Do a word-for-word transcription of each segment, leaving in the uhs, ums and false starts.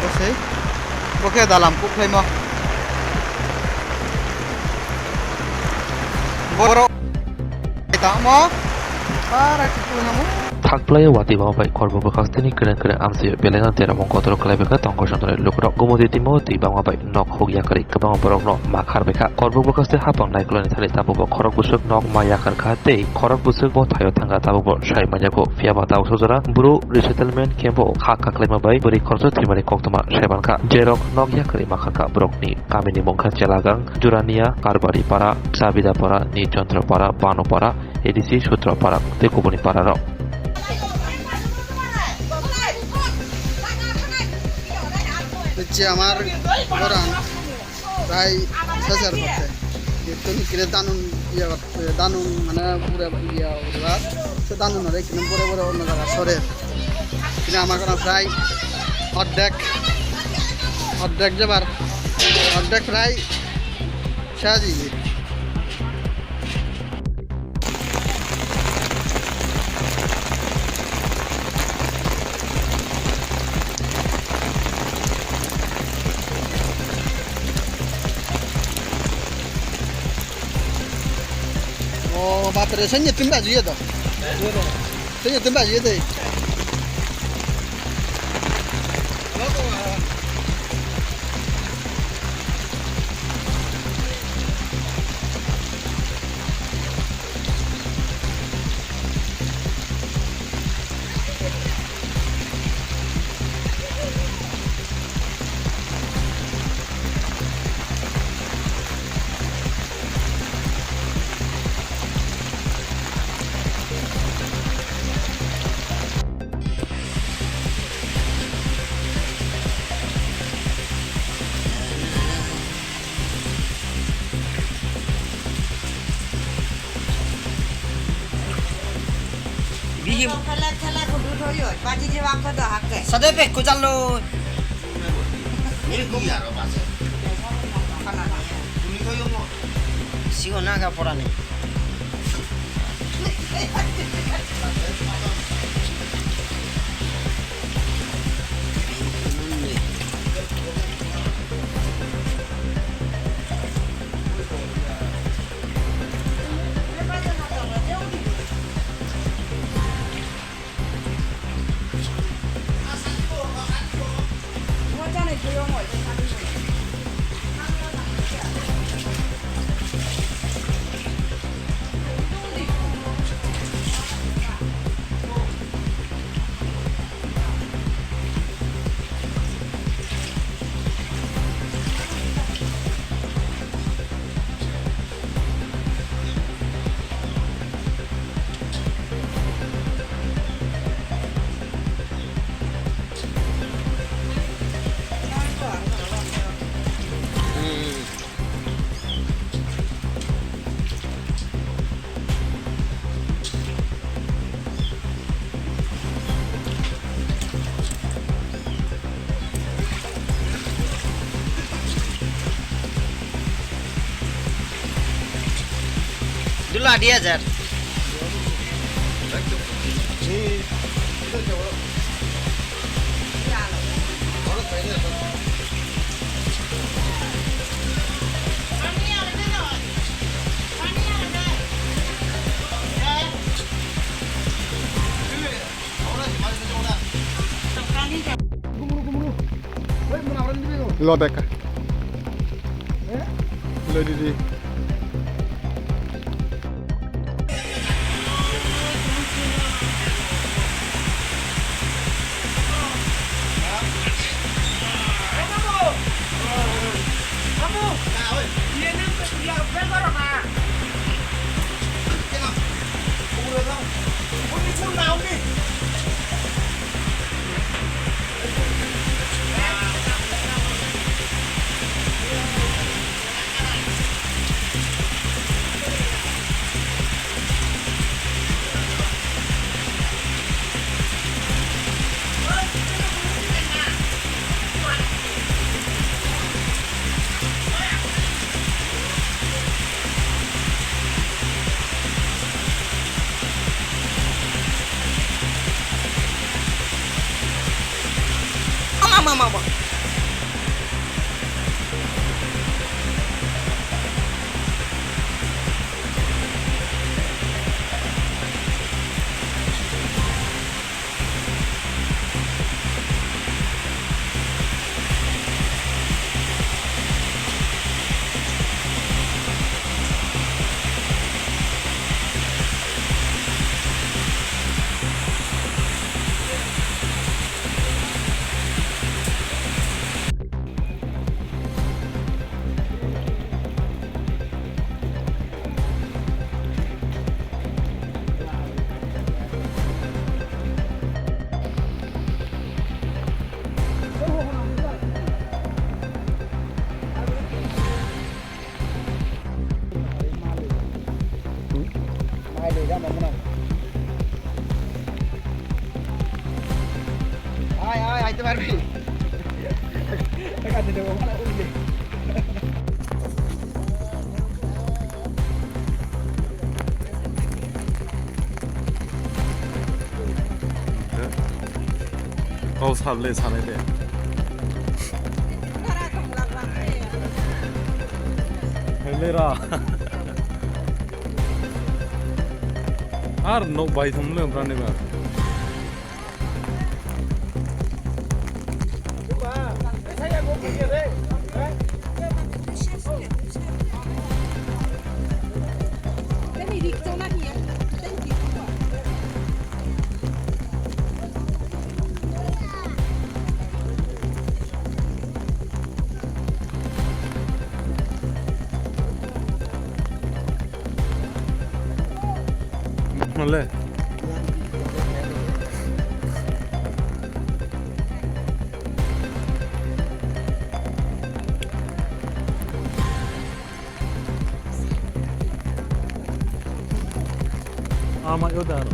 Bo se, bo khe dalam kuk khlaimo. Borok tamo para kuk khlaimo. Thakplai watwi bama bai Korbuk bwkhasteni kwrwng kwrwng amchio belai no deramo kotor khlai bai kha tongkol songtongnai lukurok. Gumudi timo twi bama bai nok huk yakarwi kwbangma borokno ma khar bai kha. Korbuk bwkhaste hapang naikolani thani tabukbo khorok bwswk nok ma yakar kha tei khorok bwswk bo thaio thangkha tabukbo sai manyago. Phiya ba tabuksa jora Bru resettlement camp o kha kaklaima bai bwrwi khoroksa thwimani koktwma sai mankha. Jerok nok yakarwi ma kharkha borokni kamini mung kha Chelagang, Jurania, Karbari Para, Sabida Para, Nichondra Para, Banu Para, A D C Sutro Para tei kubuni pararok. Niche amar goran prai sesar korte. Jehetu nikine danun iya, danun mane pura iya uribar. Se danun ore kine pura pura onno jaga sore. Kine amar goran prai ordek, ordek jebar, ordek prai sesar. O bapre, sanya timba jiya do. Sanya timba jiya de. Bihim. Thela thela kudu thoyo, paji je wak khodo hakke. Sade pe kuchalo. Sigo naga porani. Dula di hajar. Lo beka. Lo didi. Ama, ama, ama. খাইতে পারবি? Kau sal le sanai de. Hele ra. Ar nok bai thum le brani ba. Male. Ama yo daro.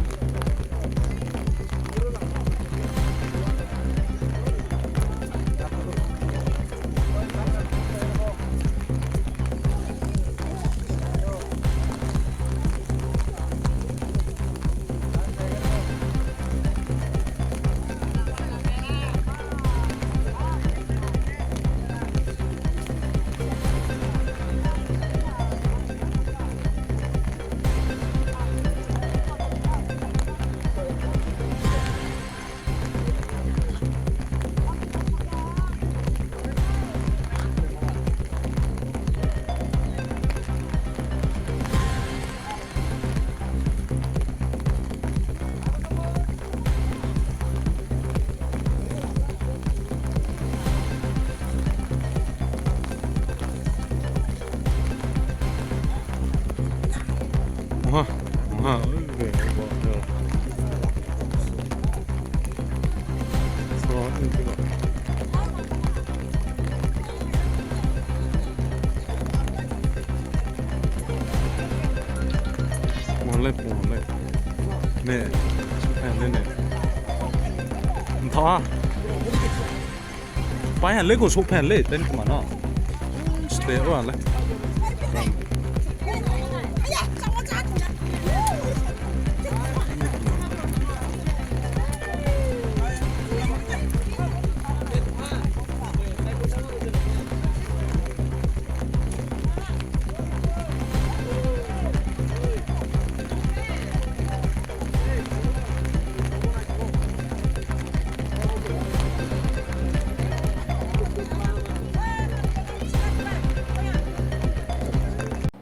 Oha, oha. Puhalai, puhalai. Ne, ne, ne. Nthoa. Pai han le go sok phan le ten kuma no. Ste ro le.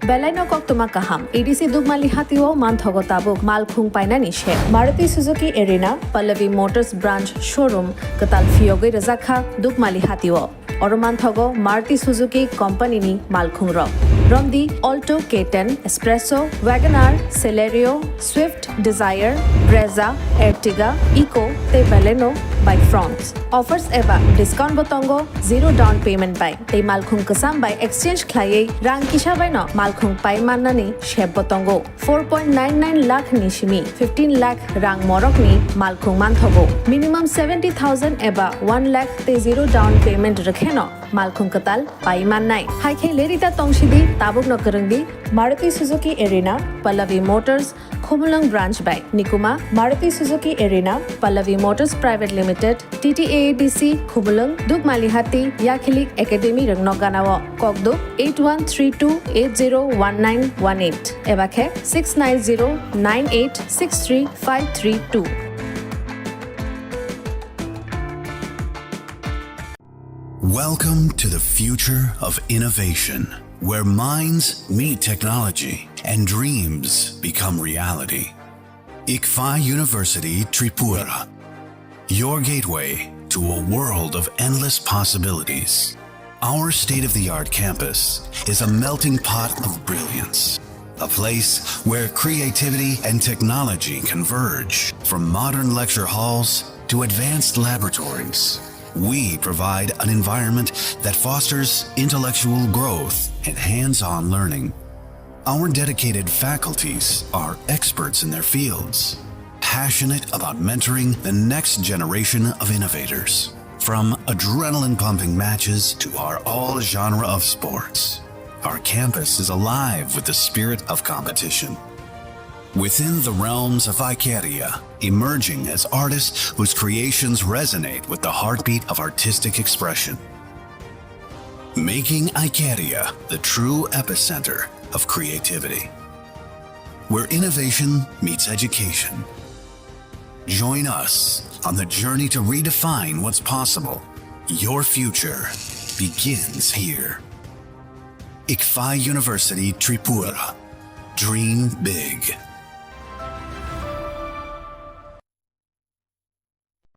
Belaino koktwma kaham. A D C Dukmali hatio manthogo tabuk malkhung painani se. Maruti Suzuki Arena, Pallavi Motors Branch Showroom kwtal phiyogwi rwjakha Dukmali hatio. Oro manthogo Maruti Suzuki Company ni malkhung rok. Romdi Alto K ten, Espresso, Wagon R, Celerio, Swift, Dzire, Brezza, Ertiga, Eeco tei Baleno by Fronx. Offers eba discount bo tongo, zero down payment bai. Tei malkhung kwcham bai exchange khlaiwi rang kisa bai no malkhung pai mannani sep bo tongo. Four point nine nine lakh ni simi fifteen lakh rang morok ni malkhung manthogo. Minimum seventy thousand eba one lakh tei zero down payment rwkheno malkhung kwtal pai mannai. Hai khe lerita tongsidi, tabukno kwrwngdi Maruti Suzuki Arena, Pallavi Motors, Khumulwng Branch bai. Nikuma, Maruti Suzuki Arena, Pallavi Motors Private Limited, T T A A D C, Khumulwng, Dukmalihati, Yakhilik Academy rwngno ganao. Kokduk eight one three two eight zero one nine one eight eba khe six nine zero nine eight six three five three two. Welcome to the future of innovation, where minds meet technology and dreams become reality. ICFAI University Tripura, your gateway to a world of endless possibilities. Our state-of-the-art campus is a melting pot of brilliance, a place where creativity and technology converge. From modern lecture halls to advanced laboratories, we provide an environment that fosters intellectual growth and hands-on learning. Our dedicated faculties are experts in their fields, passionate about mentoring the next generation of innovators. From adrenaline pumping matches to our all genre of sports, our campus is alive with the spirit of competition. Within the realms of Icaria, emerging as artists whose creations resonate with the heartbeat of artistic expression. Making Icaria the true epicenter of creativity, where innovation meets education. Join us on the journey to redefine what's possible. Your future begins here. Ikfai University Tripura. Dream big.